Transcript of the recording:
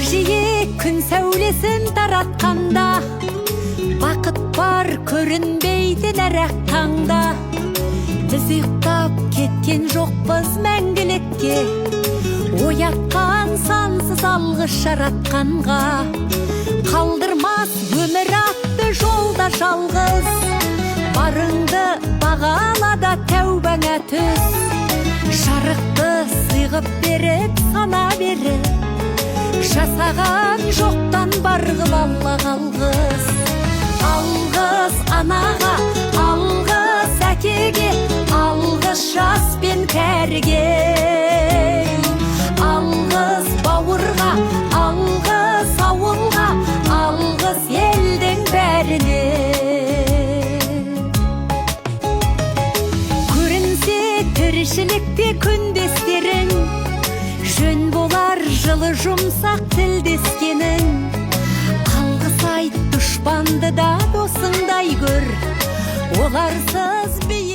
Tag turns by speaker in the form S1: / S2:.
S1: Көкжиек күн сәулесін таратқанда, бақыт бар көрінбейтін әр ақ таңда. Біз ұйықтап кеткен жоқпыз мәңгілікке, оятқан сансыз алғыс жаратқанға. Қалдырмас өмір атты жолда жалғыз, барыңды бағала да тәубаңа түс. Жарықты сыйғып беріп, сана беріп, жасаған жоқтан бар қыл Аллаға алғыс. Алғыс анаға, алғыс әкеге, алғыс жас пен кәріге. Алғыс бауырға, алғыс ауылға, алғыс елдің бәріне. Көрінсе тіршілікте күндестерің, жөн болар жылы жұмсақ тілдескенің. Алғыс айт, дұшпанды да досыңдай көр, оларсыз биік